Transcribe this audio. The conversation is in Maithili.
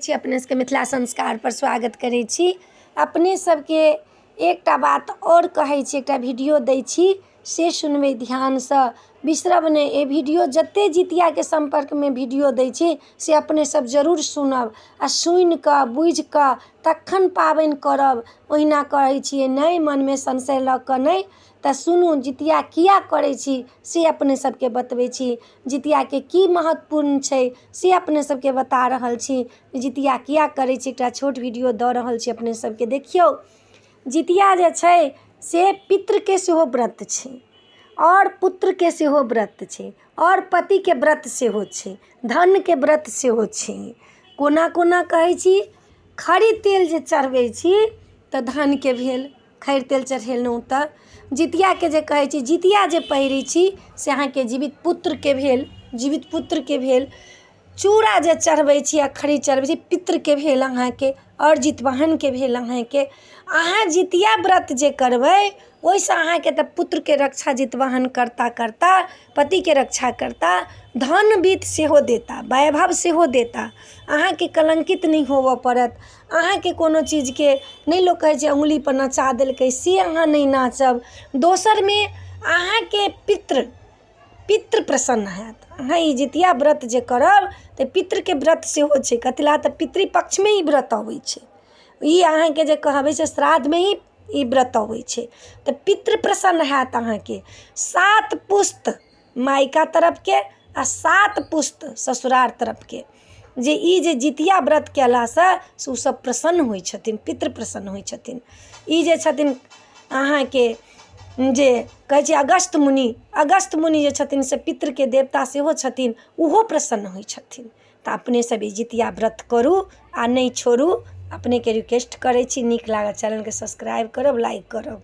छी अपने सबके मिथिला संस्कारपर स्वागत करै छी। अपने सबके एकटा बात आओर कहै छी, एकटा वीडियो दै छी, से सुनबै ध्यानसँ, बिसरब नहि। एहि वीडियो जते जितियाके सम्पर्कमे वीडियो दै छी से अपने सब जरूर सुनब आ सुनि कऽ बुझि कऽ तखन पाबनि करब। ओहिना कहै छियै नहि, मनमे संशय लऽ कऽ नहि। तऽ सुनू, जितिया किया करै छी से अपने सबके बतबै छी। जितियाके की महत्वपूर्ण छै से अपने सबके बता रहल छी। जितिया किया करै छी, एकटा छोट वीडियो दऽ रहल छी अपने सबके। देखियौ, जितिया जे छै से पितृके सेहो व्रत छै आओर पुत्रके सेहो व्रत छै आओर पतिके व्रत सेहो छै, धनके व्रत सेहो छै। कोना कोना कहै छी? खरी तेल जे चढ़बै छी तऽ धनके भेल। खरि तेल चढ़ेलहुँ तऽ जितियाके जे कहै छी, जितिया जे पहिरै छी से अहाँके जीवित पुत्रके भेल, जीवित पुत्रके भेल। चूड़ा जे चढ़बै छी आ खरी चढ़बै छी, पितृके भेल अहाँके आओर जितवाहनके भेल अहाँके। अहाँ जितिया व्रत जे करबै, ओहिसँ अहाँके तऽ पुत्रके रक्षा जितवाहन करता करता, पतिके रक्षा करता, धन वित्त सेहो देता, वैभव सेहो देता। अहाँके कलङ्कित नहि होबऽ पड़त। अहाँके कोनो चीजके नहि, लोक कहै छै अङ्गुलीपर नचा देलकै, से अहाँ नहि नाचब दोसरमे। अहाँके पितृ पितृ प्रसन्न हैत। अहाँ ई जितिया व्रत जे करब तऽ पितृके व्रत सेहो छै। कथी लए? तऽ पितृपक्षमे ई व्रत अबै छै। ई अहाँके जे कहबै से श्राद्धमे ही ई व्रत अबै छै, तऽ पितृ प्रसन्न हैत अहाँके। सात पुस्त मायका तरफके आ सात पुस्त ससुरार तरफके जे ई जे जितिया व्रत कयलासँ से ओसभ प्रसन्न होइ छथिन, पितृ प्रसन्न होइ छथिन। ई जे छथिन अहाँके जे कहै छै अगस्त मुनि, अगस्त मुनि जे छथिन से पितृके देवता सेहो छथिन, ओहो प्रसन्न होइ छथिन। तऽ अपने सब ई जितिया व्रत करू आ नहि छोड़ू, अपनेके रिक्वेस्ट करै छी। नीक लागल चैनलके सब्सक्राइब करब, लाइक करब।